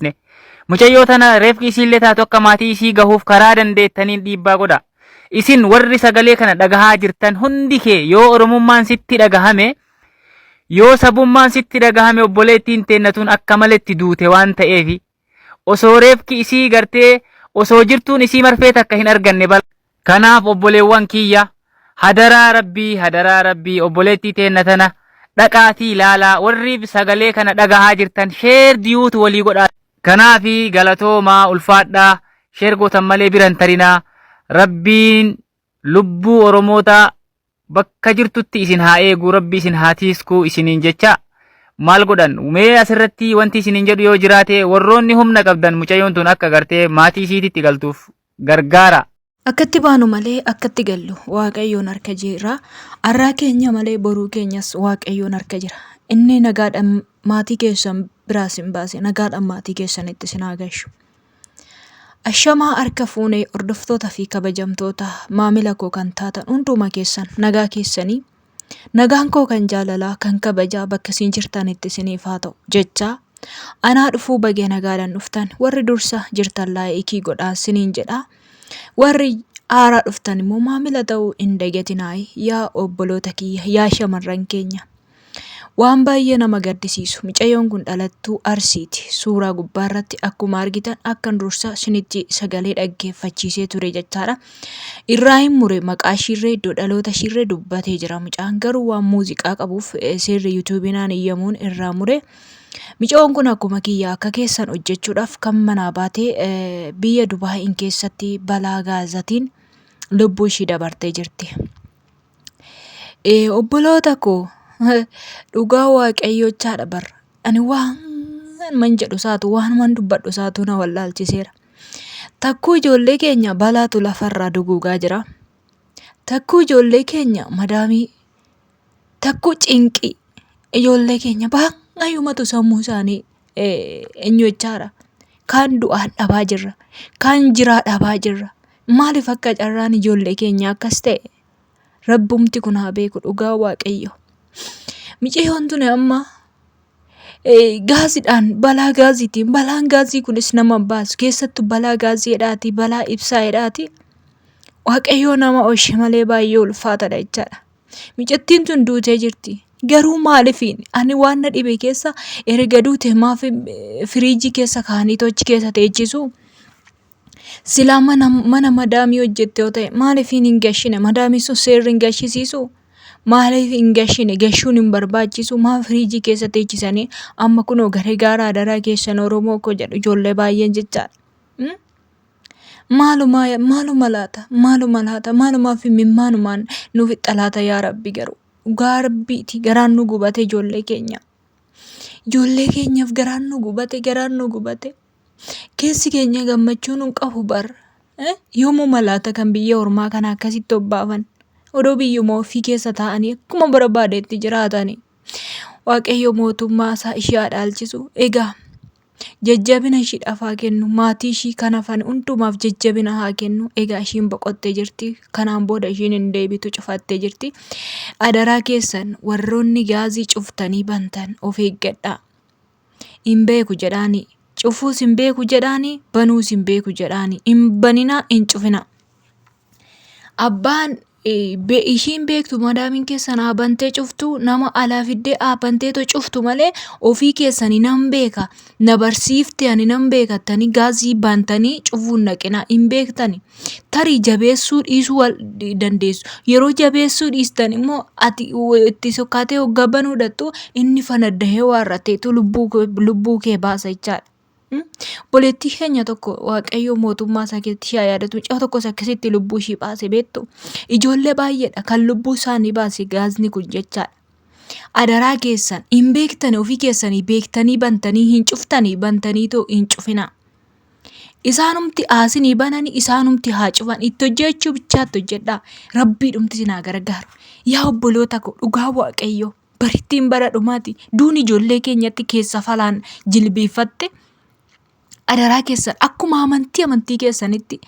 dhiisne. Mucayyoo tana reefki isiillee taatu akka maatii isii gahuuf karaa dandeettaniin dhiibbaa godha. Isin warri sagalee kana dhagahaa jirtan hundi kee yoo Oromummaan sitti dhagahame yoo sabummaan sitti dhagahame obboleettiin teenna tun akka maletti duute waan ta'eefi osoo reefki isii gartee osoo jirtuun isii marfee takka hin arganne bala. Kanaaf obboleewwan kiyya hadaraa rabbii hadaraa rabbii obboleettii teenna tana dhaqaatii ilaalaa warri sagalee kana dhagahaa jirtan sheer diyuutu walii godhaa. Kanaafi galatoomaa ulfaadhaa sheer gootan malee bira hin tarinaa rabbiin lubbuu Oromootaa bakka jirtutti isin haa eegu rabbi isin haa tiiskuu isiniin jecha maal godhan mee asirratti wanti isiniin jedhu yoo jiraate warroonni humna qabdan mucayyoon tun akka gartee maatii isiititti galtuuf gargaara. Akkatti baanu malee akkatti gallu Waaqayyoon harka jira. Arraa keenya malee boruu keenyas Waaqayyoon harka jira. Inni nagaadhaan maatii keessan biraa isin baase nagaadhaan maatii keessanitti isin haa gashu. Ashamaa harka fuunee hordoftoota fi kabajamtoota maamila koo kan taatan hunduma keessan nagaa keessanii nagaan koo kan jaalalaa kan kabajaa bakka isin jirtanitti isiniif haa ta'u jechaa anaa dhufuu bagee nagaadhaan dhuftan warri dursa jirtan laayikii godhaa isiniin jedha warri haaraa dhuftan immoo maamila ta'uu hin dagatinaayi yaa obboloota kiyya yaa shamarran keenya. Waan baay'ee nama gaddisiisu micayyoon kun dhalattuu Arsiiti. Suuraa gubbaarratti akkuma argitan akkan dursa isinitti sagalee dhaggeeffachiisee ture jechaadha. Irraa hin mure maqaa ishiirree iddoo dhaloota ishiirree dubbatee jira mucaan garuu waan muuziqaa qabuuf seerri yuutuubiinaan iyyamuun irraa mure. Micayoon kun akkuma kiyya akka keessan hojjechuudhaaf kan manaa baatee biyya Dubaayiin keessatti balaa gaazatiin lubbuu ishii dabartee jirti. Obboloota koo dhugaa waaqayyochaadha bar. Ani waan man jedhu isaatu waanuman dubbadhu isaatu na wallaalchiseera. Takkuu ijoollee keenya balaatu lafarraa duguugaa jira. Takkuu ijoollee keenya madaamii, takkuu cinqii ijoollee keenya baay'umatu sammuu isaanii eenyuchaadha. Kaan du'aan dhabaa jirra. Kaan jiraa dhabaa jirra. Maaliif akka carraan ijoollee keenyaa akkas ta'e? Rabbumti kun haa beeku dhugaa waaqayyo. Micayyoon tuni amma gaaziidhaan balaa gaaziitiin balaan gaazii kunis nama hin baasu keessattuu balaa gaazii jedhaati balaa ibsaa jedhaati waaqayyoo nama oolche malee baay'ee ulfaatadha jechaadha. Micattiin tun duutee jirti. Garuu maalifiin ani waan na dhibe keessa erga duute maaf firiijii keessa kaa'anii tochi keessa teechisu? Silaa mana mana madaamii hojjette yoo ta'e maaliif hin gashine? Madaamii sun seerri hin gashisiisu? Maaliif hin gashine? Gashuun hin barbaachisu? Maaf firiijii keessa teechisanii amma kunoo garee gaara adaraa keessan Oromoo koo jedhu ijoollee baay'een jechaadha. Hmm? Maaluma maaluma laata? Maaluma laata? Maalumaaf mimmaanumaan nu fixxa laata yaa Rabbi garuu. Dhugaa Rabbiiti garaan nu gubate ijoollee keenya. Ijoollee keenyaaf garaan nu gubate garaan nu gubate. Keessi keenya gammachuu nun qabu bar. Yoomuma laata kan biyya ormaa kana akkasitti obbaafan. Odoo biyyuma ofii keessa taa'anii akkuma barbaadetti jiraatanii. Waaqayyo mootummaa isaa ishee haa dhaalchisu. Egaa jajjabina ishiidhaaf haa kennu. Maatii ishii kan hafan hundumaaf jajjabina haa kennu. Egaa ishiin boqottee jirti. Kanaan booda ishiin hin deebitu cufattee jirti. Adaraa keessan warroonni gaazii cuftanii bantan of eeggadhaa. Hin beeku jedhaani. Cufuus hin beeku jedhaani, banuus hin beeku jedhaani. Hin baninaa, hin cufinaa. Abbaan ishiin beektu madaamiin keessan haa bantee cuftu nama alaa fiddee haa banteetoo cuftu malee ofii keessanii nan beeka na barsiifte ani nan beekattanii gaazii bantanii cufuu hin dhaqinaa hin beektani. Tarii jabeessuu dhiisuu wal dandeessu. Yeroo jabeessuu dhiistan immoo ati itti sokkaatee hoggaa banuu dhattu inni fanaddahee waarrateetu lubbuu kee baasa jechaadha. Obboleettii keenya tokko Waaqayyo mootummaa isaa keessatti ishee haa yaadatu. Mucaa tokkos akkasitti lubbuu ishii baase beektu. Ijoollee baay'eedha kan lubbuu isaanii baase gaazni kun jechaadha. Adaraa keessan hin beektani ofii keessanii beektanii bantanii hin cuftanii bantaniitoo hin cufinaa. Isaanumti haa isinii banani isaanumti haa cufan itti hojjechuu bichaatti hojjedhaa rabbiidhumti isin haa gargaaru. Yaa obboloota koo dhugaa waaqayyoo barittiin bara dhumaati duuni ijoollee keenyatti keessa falaan jilbiiffatte adaraa keessan akkuma amantii amantii keessanitti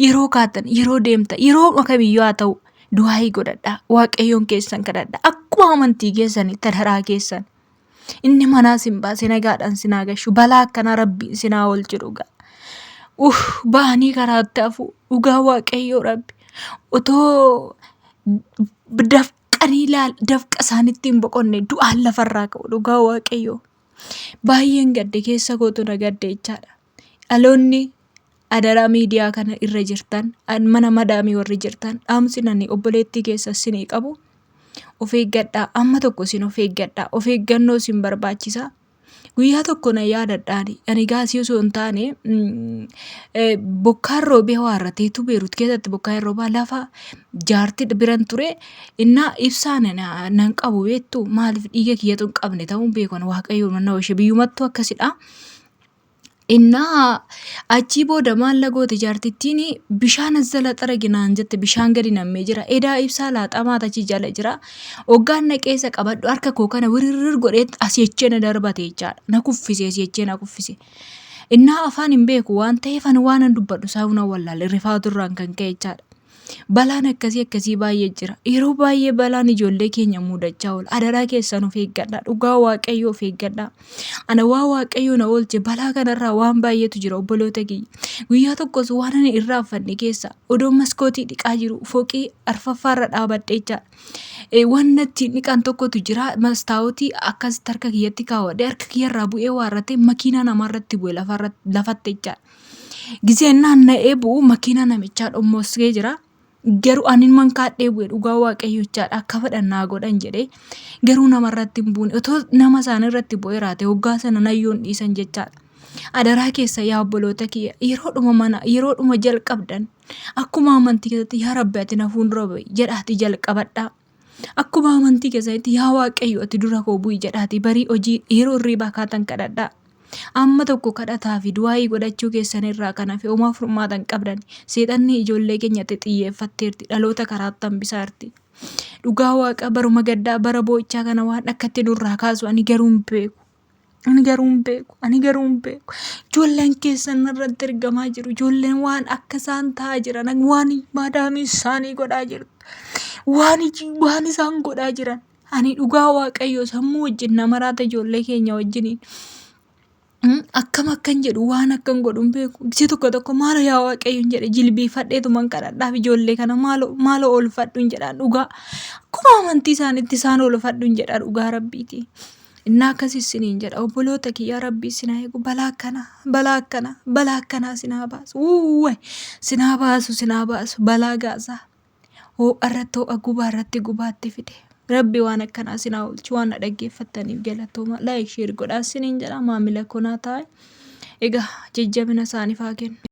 yeroo kaatan yeroo deemtan yeroo kamiyyuu haa ta'u du'aayii godhadhaa waaqayyoon keessan kadhadhaa akkuma amantii keessanitti adaraa keessan. Inni manaa sin baase nagaadhaan sin haa gashu. Balaa akkanaa rabbiin sin haa oolchu dhugaa. Uff ba'anii karaatti hafu dhugaa waaqayyoo rabbi. Otoo dafqanii laal dafqa isaanitti hin boqonne du'aan lafarraa ka'u dhugaa waaqayyoo. Baay'een gadde keessa kootu na gadde jechaadha. Dhaloonni adaraa miidiyaa kana irra jirtan mana madaamii warri jirtan dhaamsi nani obboleettii keessa isinii qabu of eeggadhaa amma tokko isin of eeggadhaa of eeggannoo isin barbaachisa. Guyyaa tokko na yaadadha ani ani gaasii osoo hin taane bokkaan roobee waarrateetu Beerut keessatti bokkaan roobaa lafa jaartii biran ture innaa ibsaan nan qabu beektu maaliif dhiiga kiyyatu hin qabne ta'uun beekan waaqayyoon mana ishee biyyumattuu akkasidha. Innaa achii booda maal na goote jaartittiin bishaan as jala xaragi naan jette bishaan gadi nammee jira. Edaa ibsaa laaxamaa achi jala jira. Hoggaan naqee isa qabadhu harka koo kana wirirrir godhee asii achee na darbate jechaadha. Na kuffise asii achee na kuffise. Innaa afaan hin beeku waan ta'eef ani waanan dubbadhu isaa na wallaale rifaatu irraan kan ka'e jechaadha. Balaan akkasii akkasii baay'ee jira. Yeroo baay'ee balaan ijoollee keenya muudachaa oola. Adaraa keessan of eeggadhaa. Dhugaa Waaqayyoo of eeggadhaa. Ana waa Waaqayyoo na oolche balaa kanarraa waan baay'eetu jira obboloota kiyya. Guyyaa tokkos waan ani irraanfanne keessa odoo maskootii dhiqaa jiru fooqii arfaffaarra dhaabadhee jechaadha. Wanna ittiin dhiqan tokkotu jira mastaawotii akkasitti harka kiyyatti kaawwadhee harka kiyyarraa bu'ee waarratee makiinaa namaarratti bu'e lafatti jechaadha. Gizeen naanna'ee bu'u makiinaa namichaa dhommossee jira. Garuu ani mankaadhee bu'e dhugaa waaqayyo jechaadha akka fedhan naa godhan jedhee garuu namarratti hin buune otoo nama isaaniirratti bu'ee raate hoggaa sana nayyoon dhiisan jechaadha. Adaraa keessa yaa obboloota kiyya yeroodhuma mana yeroodhuma jalqabdan akkuma amantii keessatti yaa rabbi ati na fuuldura bu'i jedhaati jalqabadhaa. Akkuma amantii keessanitti yaa Waaqayyo ati dura koo bu'i jedhaatii barii hojii yeroo hirriibaa kaatan kadhadhaa. Amma tokko kadhataa fi du'aa'ii godhachuu keessan irraa kan hafe homaa furmaata hin qabdan. Seexanni ijoollee keenyatti xiyyeeffatteerti. Dhaloota karaatti hambisaarti. Dhugaa Waaqa baruma gaddaa bara boo'ichaa kana waan akkatti nurraa kaasu ani garuu hin beeku. Ani garuu hin beeku. Ani garuu hin beeku. Ijoolleen keessan irratti ergamaa jiru. Ijoolleen waan akka isaan ta'aa jiran, waan maadaamii isaanii godhaa jirtu, waan isaan godhaa jiran. Ani dhugaa Waaqayyoo sammuu wajjin nama raata ijoollee keenya wajjiniin. Akkam akkan jedhu waan akkan godhu hin beeku. Gisee tokko tokko maaloo yaa Waaqayyoon jedhe jilbiifadheetuman kadhadhaaf ijoollee kana maaloo maaloo oolfadhuun jedhaan dhugaa. Akkuma amantii isaaniitti isaan oolfadhuun jedha dhugaa rabbiiti. Innaa akkas isiniin jedha obboloota kiyyaa rabbii isin haa eegu balaa akkanaa balaa akkanaa balaa akkanaa isin haa baasu wuuwwe isin haa baasu isin haa baasu balaa gaasaa ho'a irratti ho'a gubaa irratti gubaatti fide rabbi waan akkanaa isin haa oolchu waan na dhaggeeffattaniif galatooma like share godhaa isiniin jedha maamila koo naa taa'e egaa jajjabina isaaniif haa kennu.